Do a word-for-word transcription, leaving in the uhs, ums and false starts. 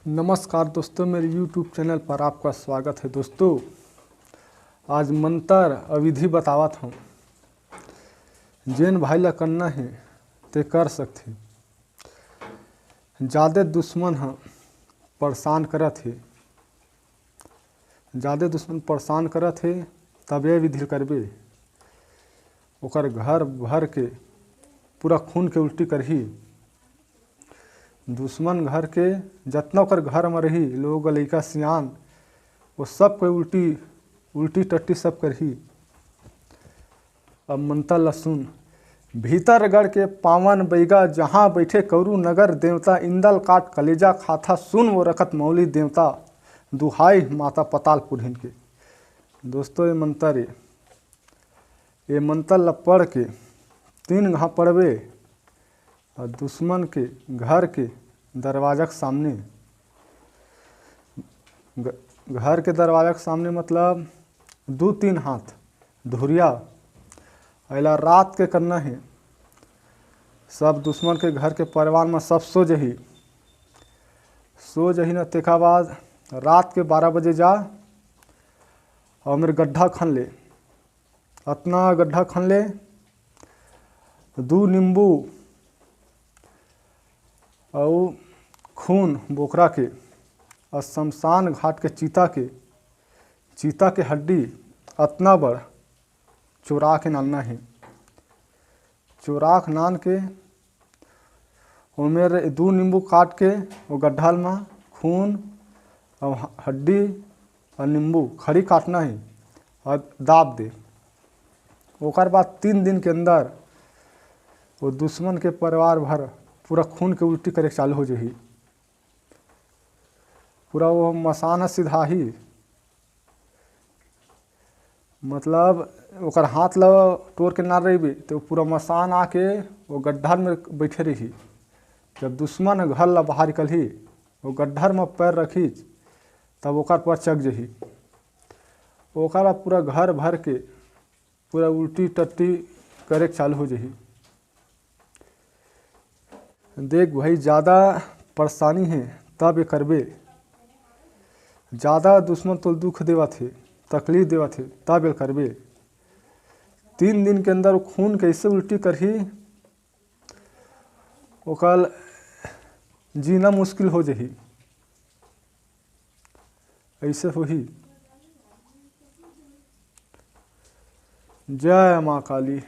नमस्कार दोस्तों, मेरे YouTube चैनल पर आपका स्वागत है। दोस्तों, आज मंत्र अउ विधि बतावत हूँ, जेन भाई ला करना है ते कर सकथे। जादे दुश्मन ह परेशान करत हे, जादे दुश्मन परेशान करत हे, तब ये विधि करबे। ओकर घर भर के पूरा खून के उल्टी करही। दुश्मन घर के जतना ओकर घर म रही, लोग, लइका, सियान, वो सब कोई उल्टी, उल्टी टट्टी सब करही। अब मंत्र ल सुन। भीतरगढ़ के पावन बैगा, जहाँ बैठे कौरू नगर देवता, इंदल काट कलेजा खाता, सुन वो रखत मौली देवता, दुहाई माता पताल पुरहिन के। दोस्तों, ये मंत्र, ये, ये मंत्र ल पढ़ के तीन घाव पढ़बे, और दुश्मन के घर के दरवाजा के सामने, घ-, घर के दरवाजा के सामने मतलब दू तीन हाथ धुरिया, एला रात के करना है। सब दुश्मन के घर के परिवार में सब सो जही, सो जही न, तेखा बाद रात के बारह बजे जा और मेरे गड्ढा खन ले, अतना गड्ढा खन ले, दू नींबू अउ खून बोकरा के, अउ शमशान घाट के चीता के, चीता के हड्डी अतना बड़ चोरा के नानना हे। चोरा के नान के ओमेर दू नींबू काट के वो गड्ढा म खून अउ ह-, हड्डी अउ नींबू खड़ी काटना हे अउ दाब दे। ओकर बाद तीन दिन के अंदर वो दुश्मन के परिवार भर पूरा खून के उल्टी करे के चालू हो जही। पूरा वो मसान ह सिधाही, मतलब ओकर हाथ ल टोर के नार रहिबे तो पूरा मसान आके वो गड्ढा में बैठे रही। जब दुश्मन घर ल बाहर निकलही, वो गड्ढा में पैर रखीच, तब ओकर पर चक जही। ओकर बाद पूरा घर भर के पूरा उल्टी टट्टी करे के चालू हो जही। देख भाई, ज़्यादा परेशानी हे तब ये करबे। ज़्यादा दुश्मन तो दुख देवत हे, तकलीफ देवत हे, तब ये करबे। तीन दिन के अंदर वो खून कैसे उल्टी करही, ओकर जीना मुश्किल हो जही। ऐसे होही। जय माँ काली।